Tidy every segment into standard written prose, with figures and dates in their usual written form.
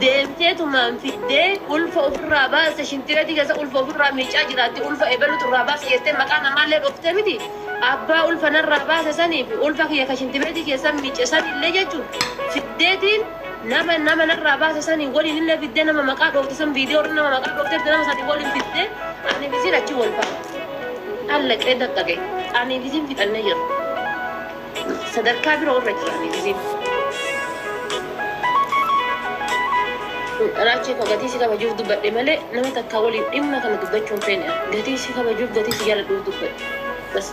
Deemteetumaan fiddee ulfa ofirraa baaste shintireetii keessa ulfa ofirraa miicaa jiraatti ulfa ebelutu irraa baase jettee maqaa namaallee dhooftee miti abbaa ulfa narraa baase sanii fi ulfa kiyya ka shintibeetii keessa miice sanillee jechuun fiddeetiin nama nama narraa baase sanii waliin illee fiddee nama maqaa dhoofte san viidiyoo irra nama maqaa dhooftee nama sanii waliin fiddee ani fi isiin achi wal faana allaqee daqqaqe ani fi isiin fixannee jirra. Sadarkaa biroo irra jira ani fi isiin. Raachee koo gatii si kabajuuf dubbadhe malee nama takkaa waliin dhimma kana dubbachuu hin feene ani. Gatii si kabajuuf gatii si jaaladhuuf dubbadhe. Bas.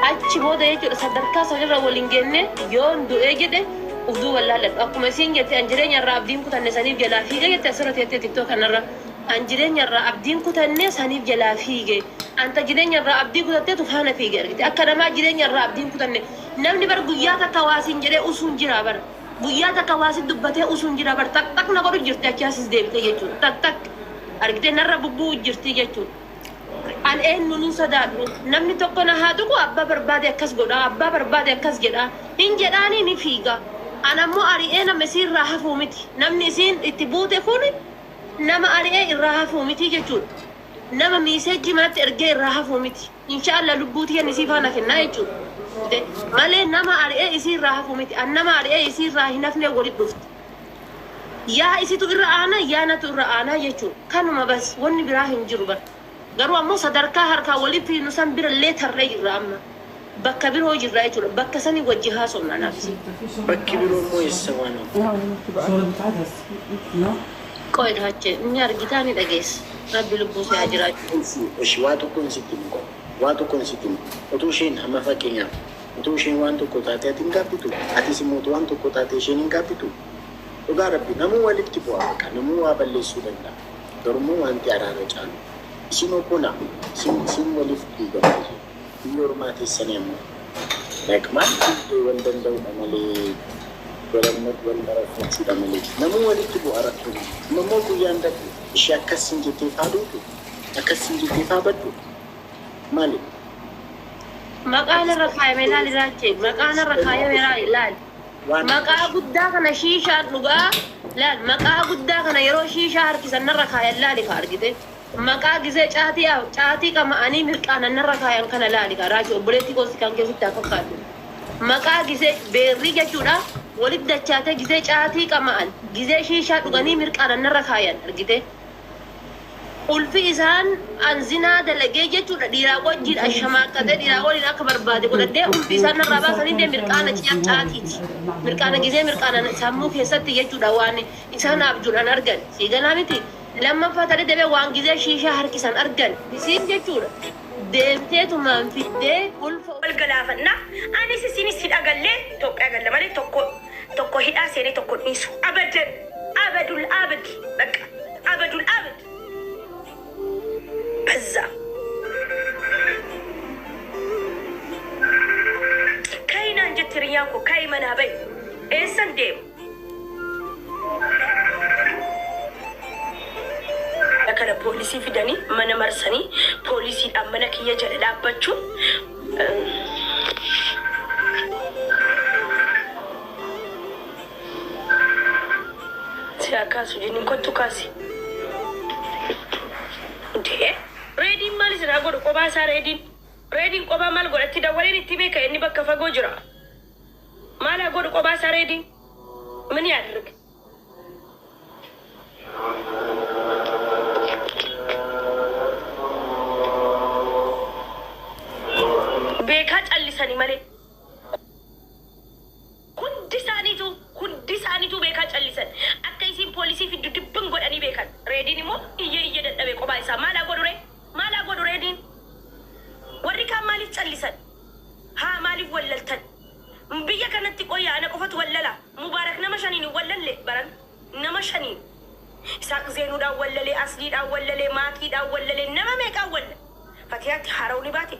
Achi booda jechuudha sadarkaa sanirra waliin geenne yoon du'ee jedhe uf duuba hin laalladhu. Akkuma isiin jette an jireenya irraa abdiin kutanne saniif jalaa fiiga jette asirra teettee tiktok kanarra. An jireenya irraa abdiin kutanne saniif jalaa fiige. An ta jireenya irraa abdii kutatteetu faana fiige argite. Akka namaa jireenya irraa abdiin kutanne. Namni bar guyyaa takka waa siin jedhee usuun jiraa bar. Guyyaa takka waa si dubbatee usuun jira bar tak tak na godhu jirti achi asis deebite jechuudha. Tak tak argitee narra bubbu'u jirti jechuudha. An eenyuun hin sodaadhu. Namni tokko na haa tuqu abbaa barbaade akkas godha abbaa barbaade akkas jedha. Hin jedhaanii ni fiiga. An ammoo ari'ee nama isiirraa hafuu miti. Namni isiin itti buute kun nama ari'ee irraa hafuu miti jechuudha. Nama miiseejjii manatti ergee irraa hafuu miti. Insha Allah lubbuu tiyyan isii faana kennaa jechuudha. Malee nama ari'ee isii irraa hafu miti. An nama ari'ee isii irraa hin hafnee walitti dhufte. Yaa isitu irra aanaa yaa natu irra aanaa jechuudha. Kanuma bas wanni biraa hin jiru bar. Garuu ammoo sadarkaa harkaa walitti fiinu san bira illee tarree jirra amma. Bakka biroo jirra jechuudha. Bakka sanii wajji haasofna anaaf isii. Bakki biroo immoo eessa waan Qoy Raache ni argitaa ni dhageessa. Rabbi lubbuu si haa jiraachisu. Eshi waa tokkon sitti himu qoy waa tokkon sitti himu utuu isheen amma fakkeenyaaf utuu isheen waan tokko taatee ati hin gaabbitu atis immoo utuu waan tokko taatee isheen hin gaabbitu dhugaa rabbi namuu walitti bu'a baqa namuu waa balleessuu danda'a garummoo wanti araara caalu isin obbola isin isin waliif dhiiga baay'ee biyya ormaa teessanii ammoo like maal wal danda'uudha malee wal mararfachuudha malee namuu walitti bu'a rakkoon amma immoo guyyaan darbe ishee akkas sin jettee faa duutu akkas sin jettee faa baddu maali Maqaan irra kaayame laali Raachee. Maqaan irra kaayame laali. waan Maqaa guddaa kana shiishaan dhugaa laal maqaa guddaa kana yeroo shiishaa harkisan narra kaayan laali ka argite. Maqaa gizee caatii caatii qama'anii mirqaanan narra kaayan kana laali ka Raachee obboleettii koosti kan keessatti haa fakkaatu. Maqaa gizee beerrii jechuudha walitti dachaatee gizee caatii qama'an gizee shiishaa dhuganii mirqaanan narra kaayan argite. Ulfi isaan an zinaa dalagee jechuudha dhiiraa wajjin ashamaaqqatee dhiiraa waliin akka barbaade godhadhee ulfi isaan narraa baasanii mirqaana caatiiti. Mirqaana gizee mirqaana sammuu keessatti jechuudha waan isaan abjuudhaan argan. Sii galaa miti. Lammaffaa ta'ee deebee waan gizee shiishaa harkisan argan. Isiin jechuudha deemteetumaan fiddee ulfa. Wal galaafanna anis isinis hidha gallee Itoophiyaa galla malee tokko tokko hidhaa seenee tokko hin dhiisu abadan abadul abd bakka abadul abd bazza kayi naan jette hiriyyaan koo kayi manaa bahi eessan deema kana poolisii fidanii mana marsanii poolisiidhaan mana kiyya jala dhaabbachuun si haa kaasu jinniin kottu kaasi. Dee reediin maal isin haa godhu qophaa isaa reediin reediin qophaa maal godha itti dawwaleen itti beeka inni bakka fagoo jira maal haa godhu qophaa isaa reediin ምን ያድርግ? Beekaa callisanii malee hundi isaaniitu hundi isaaniitu beekaa callisan akka isiin poolisii fiddu dibbin godhanii beekan. Reediin immoo iyya iyya dadhabe qophaa isaa maal haa godhu ree maal haa godhu reediin warri kaan maaliif callisan haa maaliif wallaltan biyya kanatti qoyyaa ana qofatu wallala Mubaarak nama shaniin hin wallalle baran nama shaniin Isaaq Zeenuudhaan wallalee Asliidhaan wallalee Maakiidhaan wallalee nama meeqaan walla Fatiyaatti haarawni baate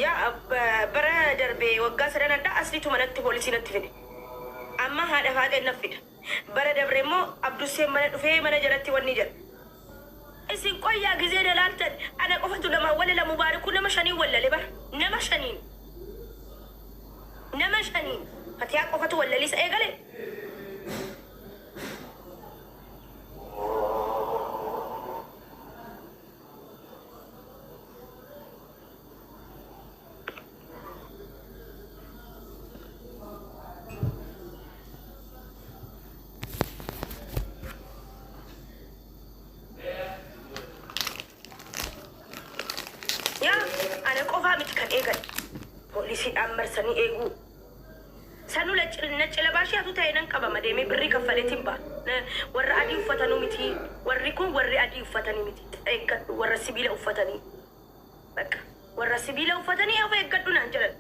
yaa bara darbe waggaa sadan adda Asliitu manatti poolisii natti fide amma haadha faaxeen naf fida bara dabre immoo Abdusseen mana dhufee mana jalatti wanni jedha isin qoyyaa gizee na laaltan ana qofatu namaan wallala Mubaarikuu nama shaniin wallale bara nama shaniin nama shaniin Fatiyaa qofatu wallalisa eegale. Poolisiidhaan marsanii eeguu. Sanuu nacci labaashiyaatu ta'e nan qabama deemee birrii kaffaleetiin ba'a. Warra adii uffatanuu miti. Warri kun warri adii uffatanii miti. Eeggadhu, warra sibiila uffatanii. Bakka warra sibiila uffatanii of eeggadhu naan jedhan.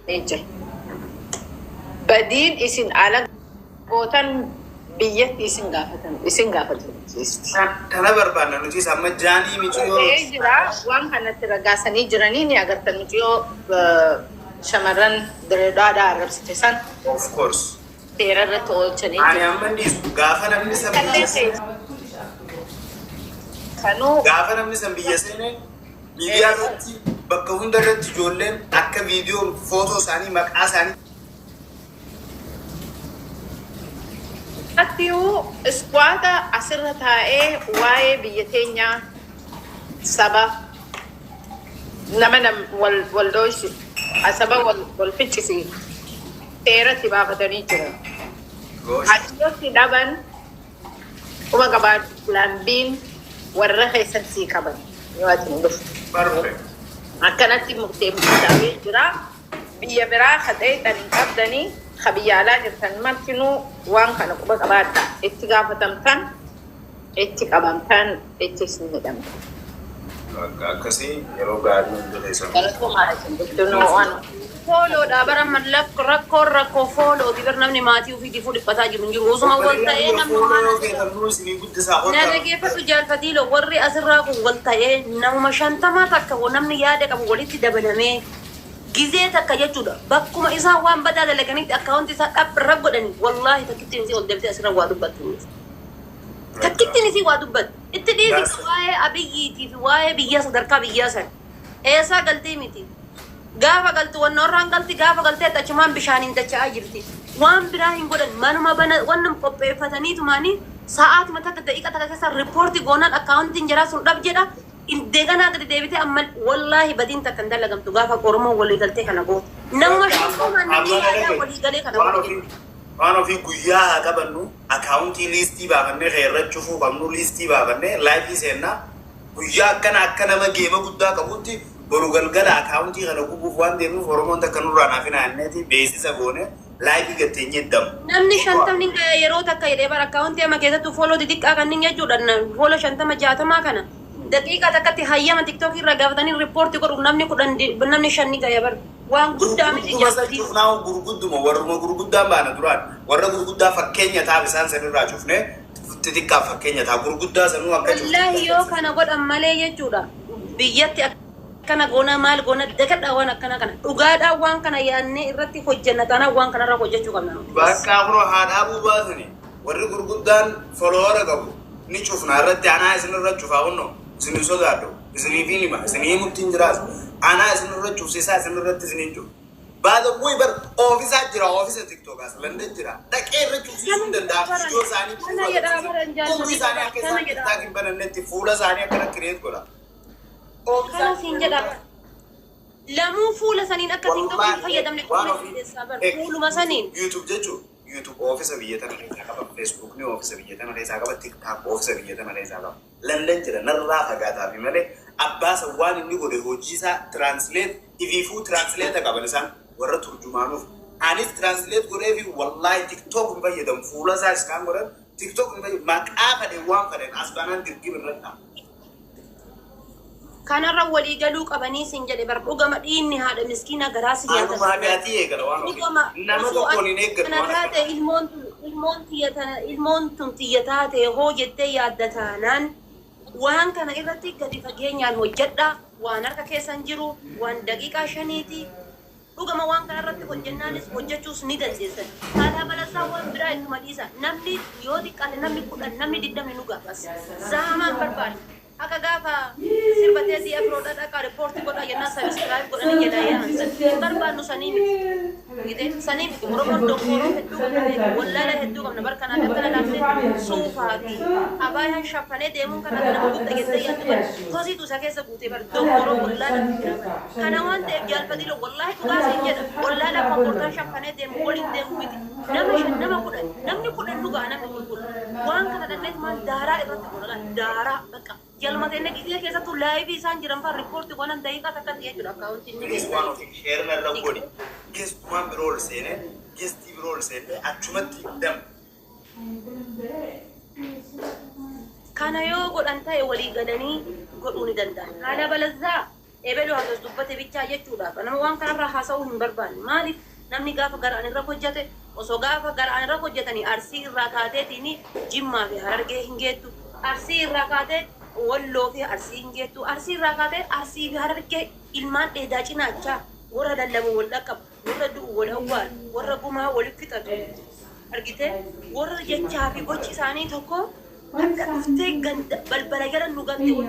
Jira. Badiin isin ala gootan biyyatti isin gaafatan isin gaafatamsiisti. Kana barbaanna nutis amma jaanii miciyoo. Ta'ee jira, waan kanatti ragaasanii jiranii ni agartan, miciyoo shamarran direedhaadhaa arrabsite san Of course. seera irratti oolchanii Ani jiru. amma dhiisu gaafa namni san Kallee biyya sanuu gaafa namni san biyya seene miidiyaa irratti bakka hunda irratti ijoolleen akka viidiyoo footoo isaanii maqaa isaanii Attiyuu iskwaata asirra taa'ee waa'ee biyya teenyaa saba nama nam wal wal dhoysu saba wal wal ficcisiisu seeratti baafatanii jiran. Goosh. Achitti dhaban kuma qabaatu lambiin warra keessan sii qaban yoo ati hin dhuftu. Perfect. Akkanatti murtee murtaa'ee jira. Biyya biraa ka ta'etan hin qabdanii, ka biyya alaa jirtan martinuu waan kana quba qabaadha. Itti gaafatamtan, itti qabamtan, itti isin hidhamtan. Bakka akkasii yeroo gaarii hunda keessan. Galatoomaa isin jechuun waan Fooloodha bara mallaq rakkoon rakkoo foolooti bar, namni maatii ofiitiif dhiphataa jiru hin jiru. Osuma wal ta'ee namni Fooloo yoo feetan nuu isinii guddisaa Na kottaa. dhageeffatu jaalfatiilo, warri asirraa kun wal ta'ee namuma 50 takka namni yaada qabu walitti dabalamee gizee takka jechuudha. Bakkuma isaan waan badaa dalaganitti akkaawunti isaa dhabbirra godhani, wallaahi takkittiin isii ol deebitee asirra waa dubbattu. Takkittiin isii waa dubbattu. Itti dhiisi, waa'ee Abiyyiitii fi waa'ee biyyaa sadarkaa biyyaa sana. Eessaa galtii miti. Gaafa galtu wanna warraan galti, gaafa galtee achumaan bishaaniin dacha'aa jirti. Waan biraa hin godhan, manuma bana wannan qopheeffataniitumaanii sa'aatuma takka daqiiqa takka keessa report goonaan akkaawuntiin jaraa sun dhab jedha. Indeeganaa gadi deebitee amma wallaahi badiin takka hin dalagamtu gaafa Oromoon walii galtee kana gootu. Namuma 50n namni yaadaa walii galee kana Waan godhe ofii jechuudha. waan ofii guyyaa haa qabannu, akaawuntii liistii baafannee keerra cufuu qabnu, liistii baafannee live seennaa, guyyaa akkana akka nama geema guddaa qabutti boru galgala akaawuntii kana gubuuf waan deemuuf Oromoon takka nurraa naaf hin aanneeti beeksisa goone live gatteenyee damu. Namni 50ni yeroo takka jedhee bara akkaawuntii amma keessattuu follow xixiqqaa kanneen jechuudha. Follow 50 60 kana daqiiqaa takkatti hayyama TikTokii irraa gaafatanii report godhuuf namni 10 namni 5 ni gaya bara. Waan guddaa miti. Gurgudduma san Jaalfatii. cufnaa, gurgudduma warruma gurguddaan baana duraan warra gurguddaa fakkeenya taaf isaan sanirraa cufne, xixiqqaaf fakkeenya taa gurguddaa sanuu akka cufne. Wallaahi yoo kana godhan malee jechuudha, biyyatti akkana goona maal goona dagadhaa, waan akkana kana dhugaadhaan waan kana yaadnee irratti hojjenna taanaan waan kanarra hojjechuu qabna nuti. Bakka kunoo haa dhaabuu baasani warri gurguddaan follower qabu ni cufna irratti, anaa isinirra cufaa, kunoo isin hin sodaadhu, isiniif hin hima, isinii himutti hin jiraas, anaa isinirra cufsiisaa, isinirratti isiniin cufu. Baadawwii bar oofisaa jira, oofisa TikTokaas London jira, dhaqee irra cufsiisuu hin danda'a, viidiyoo isaanii Kana jedhaa baran. umrii isaanii akka Kana isaan jedhaa. TikTok hin banannetti fuula isaanii akkana create godha. Kana siin jedha. Lamuu fuula saniin akka TikTok hin fayyadamne Waan qonna ofii keessaa bar fuuluma saniin. YouTube jechuun YouTube oofisa biyya tana keessaa qaba, Facebook ni oofisa biyya tana keessaa qaba, TikTok oofisa biyya tana keessaa qaba. London jira, narraa fagaataa fi malee abbaasa waan inni godhe hojii isaa translate ifiifuu translate qaban isaan warra turjumaanuuf. Anis translate godhee fi wallaahi TikTok hin fayyadamu, fuula isaa iskaan godhan TikTok hin fayyadamu, maqaa fedhe waan fedhen as baanaan dirqii irra. Kanarra walii galuu qabanii siin jedhe bar, dhugama dhiinni haadha miskiina garaa si nyaata. Anumaa gaatii eegala waan ofii. Dhugama Nama osoo tokkoon hin eeggatu kana waan taate akkana. ilmoon tun ilmoon tiyya tana ilmoon tun tiyya taate hoo jettee yaadda taanaan waan kana irratti gadi fageenyaan hojjedha, waan harka keessan jiru waan daqiiqaa 5ti. Dhugama waan kana irratti hojjennaanis hojjechuus ni dandeessan. Haadha balasaa waan biraa ittuma dhiisa. Namni yoo xiqqaate namni 10, namni 20 nu gaafas. Zaamaan barbaada. Akka gaafa sirba teetii afroodha dhaqaa report godhaa jennaan subscribe godhanii jedhaa yaa'an san. Hin barbaannu sanii miti. Argite sanii miti Oromoon doktoroo hedduu qabna, wallaala hedduu qabna. Bar kanaaf akkana laaftee suufaa fi abaayaan shaffanee deemuun kana nama guddaa geessee yaaddu bar kosiitu isa keessa guutee bar doktoroo wallaala jira. Kana waan ta'eef jaalfatilo wallaahi dhugaa siin jedha, wallaala kombortaan shaffanee deemu waliin deemu miti. Nama 5, nama 10, namni 10 dhugaa, namni qulqullu waan kana dhanneet maal daaraa irratti godhan daaraa bakka jalmateenne gisee keessattuu live isaan jiran fa'aa report godhan daqiiqaa takkatti jechuudha akkaawuntiin ni Please waan beektanii. Ofii share narra godhi. Guestumaan biroo ol seenee, guestii biroo ol seenee achumatti dam. Kana yoo godhan ta'e walii galanii godhuu ni danda'an. Haala balazzaa ebelu hagas dubbate bichaa jechuudhaaf nama waan kanarraa haasa'uu hin barbaanne. Maaliif namni gaafa garaan irra hojjate osoo gaafa garaan irra hojjetanii Arsii irraa kaateetiin Jimmaa fi Harargee hin geettu. Arsii irraa kaatee Walloo fi Arsii hin geettu. Arsii irraa kaatee Arsii fi Harargee ilmaan dheedaa cinaachaa warra lallabu wal dhaqqabu, warra du'u wal awwaalu, warra gumaa walitti fixatu. Argitee warra jechaa fi gochi isaanii tokko har'a dhuftee ganda balbala jala nu gante wal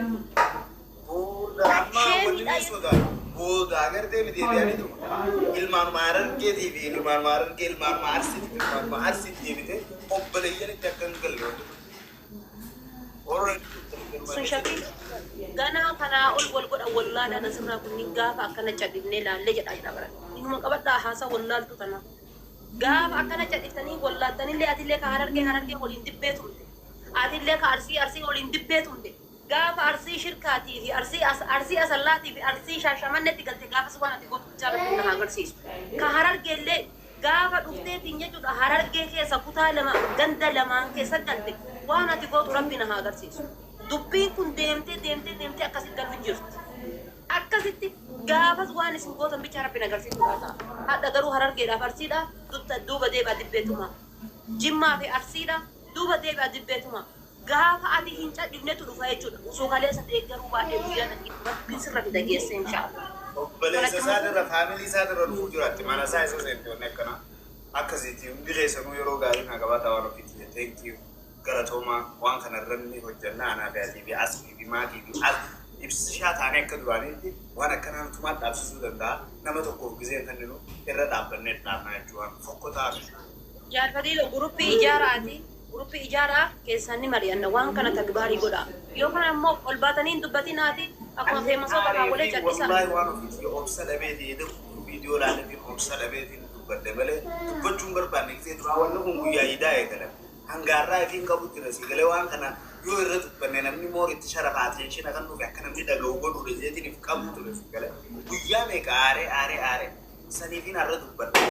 Booda amma wanni sheemiidha. Ni sodaatu. Booda agartee miti deebi'aniitu ilmaanuma Harargeetii fi ilmaanuma Harargee, ilmaanuma Arsiitii fi ilmaanuma Arsiitti deebitee obboleeyyan itti akka hin galle wanti kun. Warra Sun shakkii ganaa kanaa ol wal godhan wallaalaan asirraa kunniin gaafa akkana cadhifnee laallee jedhaa jira bara. Inuma qabadhaa haasaa wallaaltu tana. Gaafa akkana cadhiftanii wallaaltanillee atillee ka Harargee Harargee waliin dibbee tumte. Atillee ka Arsii Arsii waliin dibbee tumte. Gaafa Arsii shirkaatii fi Arsii Arsii Asallaatii fi Arsii Shaashamannetti galte gaafas waan ati gootu bichaa Rabbiin na haa agarsiisu. Ka Harargeellee gaafa dhufteetiin jechuudha Harargee keessa kutaa lama ganda lamaan keessa galte waan ati gootu Rabbi na haa agarsiisu. Dubbiin kun deemtee deemtee deemtee akkasitti galu hin jirti. Akkasitti gaafas waan isin gootan bichaa Rabbi na agarsiisuudha ta'a. Hadha garuu Harargeedhaaf Arsiidha dutta duuba deebi'a dibbeetuma. Jimmaa fi Arsiidha duuba deebi'a dibbeetuma. Gaafa ati hin cadhifnetu dhufa jechuudha. Osoo kaleessa deeggaruu baadhee guyyaa natti Rabbiin sirra fida geesse inshaallah. Obboleessa Kanatti isaa irra, family isaa irra dhufuu jiraatti, mana isaa isa seente wanni akkanaa akkasiiti. Hundi keessanuu yeroo gaarii naa qabaataa. Waan ofiitti thank you, galatoomaa. Waan kana irra ni hojjannaa, anaa fi atii fi Asii fi maatii fi as ibsishaa taanee akka duraaniitti waan akkanaa nutumaan dhaabsisuu danda'a. Nama tokkoof giseen kenninu irra dhaabbannee dhaabnaa jechuudha, waan fokkotaa fi Jaarfatiilo guruppii ijaaraati. Guruppii ijaaraa keessaan ni mari'anna, waan kana tagbaarii godha. Yoo kana immoo ol baatanii hin dubbatinaati akkuma famousoota kaawwalee callisaa. Wallaahi waan ofiitii obsa dhabeetii viidiyoo laaleetiin obsa dhabeetiin dubbadde malee dubbachuun barbaanne. Gisee duraa wanni kun guyyaa idaa eegalan hangaarraa ifiin qabu jira si galee. Waan kana yoo irra dubbanne namni moor itti sharafa attention kan dhufe akka namni dhaga'u godhuudha jeetiin if qabu ture si galee. Guyyaa meeqa aaree aaree aaree saniifiin har'a dubbadde.